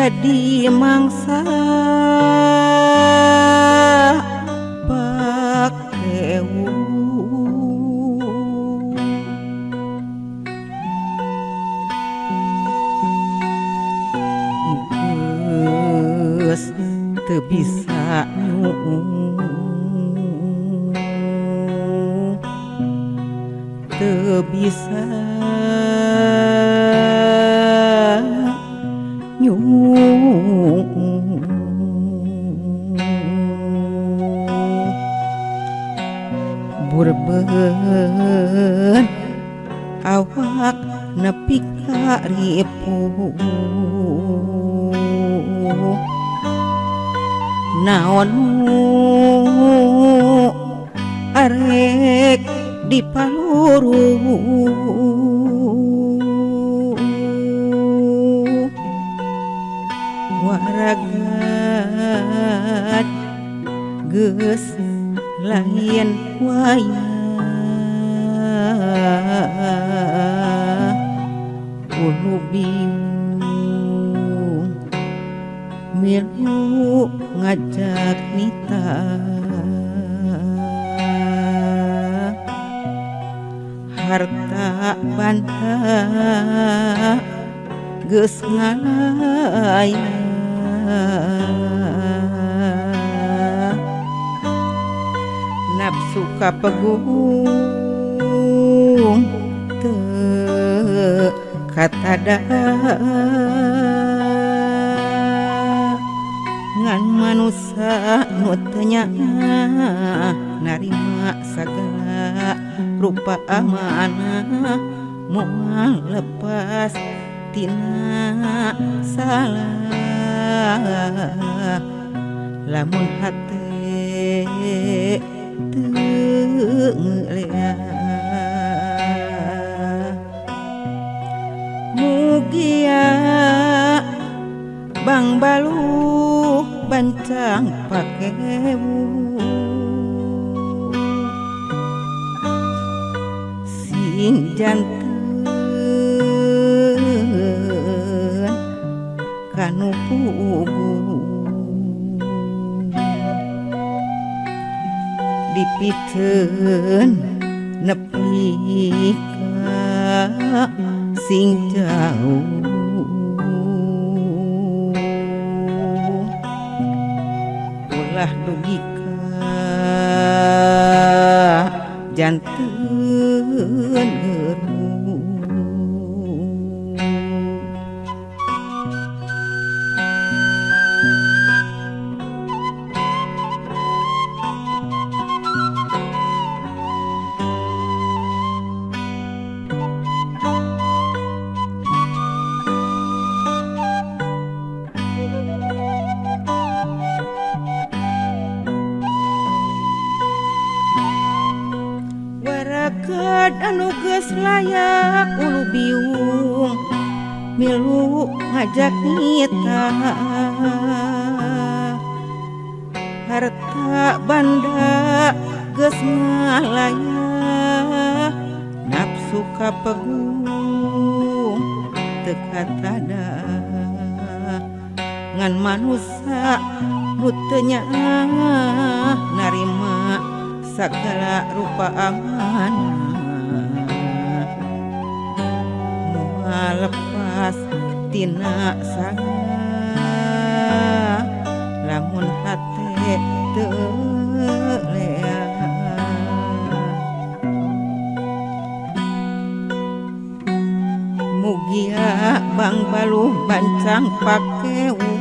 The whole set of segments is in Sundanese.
Jadi mangsa pakewu geus teu bisa nyuung teu bisa nyuung burbeun awak nepi ka ripuh naon arek dipaluru waragat geus lain wayah ulu biung milu ngajak nita harta banda geus ngalaya nafsu kapegung teu katada ngan manusa nu teu nyaah narima sagala rupa amanah moal lepas tina salah lamun hate teu ngeuleah mugia bang baluh bancang pakewu sing janten kanu pugu dipiteun nepi ka sing jauh ulah dugi ka janten geru. Anu geus layak ulu biung milu ngajak nita harta banda geus ngalaya nafsu kapegung teu katada ngan manusa nu teu nyaah narima sagala rupa amanah lepas tina salah lamun hate teu lea mugia bang baluh bancang pakewu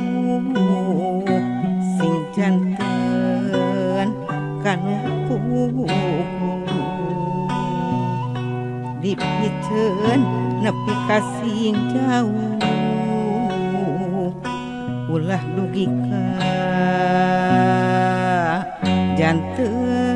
sing janten kanu pugu dipiceun nepi ka sing jauh ulah dugi ka janten.